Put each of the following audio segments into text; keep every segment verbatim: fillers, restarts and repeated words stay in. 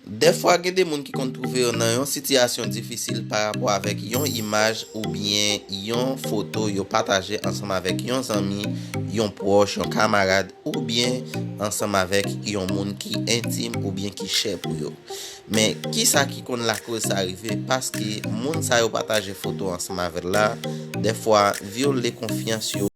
Dèfwa, gen de moun ki konn twouve yo nan yon sitiyasyon difisil pa rapò avèk yon imaj oubyen yon foto yo pataje ansanm avèk yon zanmi, yon pwòch, yon kamarad, oubyen ansanm avèk yon moun ki entim oubyen ki chè pou yo. Men, kisa ki konn lakoz sa rive? Paske moun sa yo pataje foto ansanm avè l la, dèfwa, vyole konfyans yo.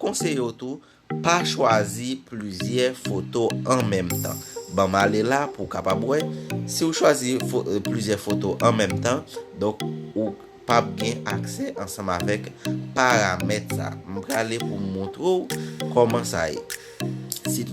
konseye w tou, pa chwazi plizyè foto an menm tan. Ban m ale la pou w kapab wè. Si w chwazi fo-, plizyè foto an menm tan, donk ou p ap gen aksè ansanm avèk paramèt sa. M prale pou m montre w kòman sa ye. Si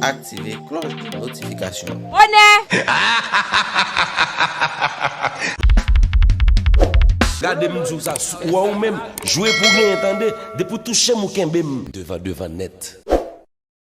Aktive klòch de notifikasyon. Onè! Gade m di w sa, ou wè ou menm, jwe pou genyen tande, depi w touche m ou kenbe m. Devan, devan nèt.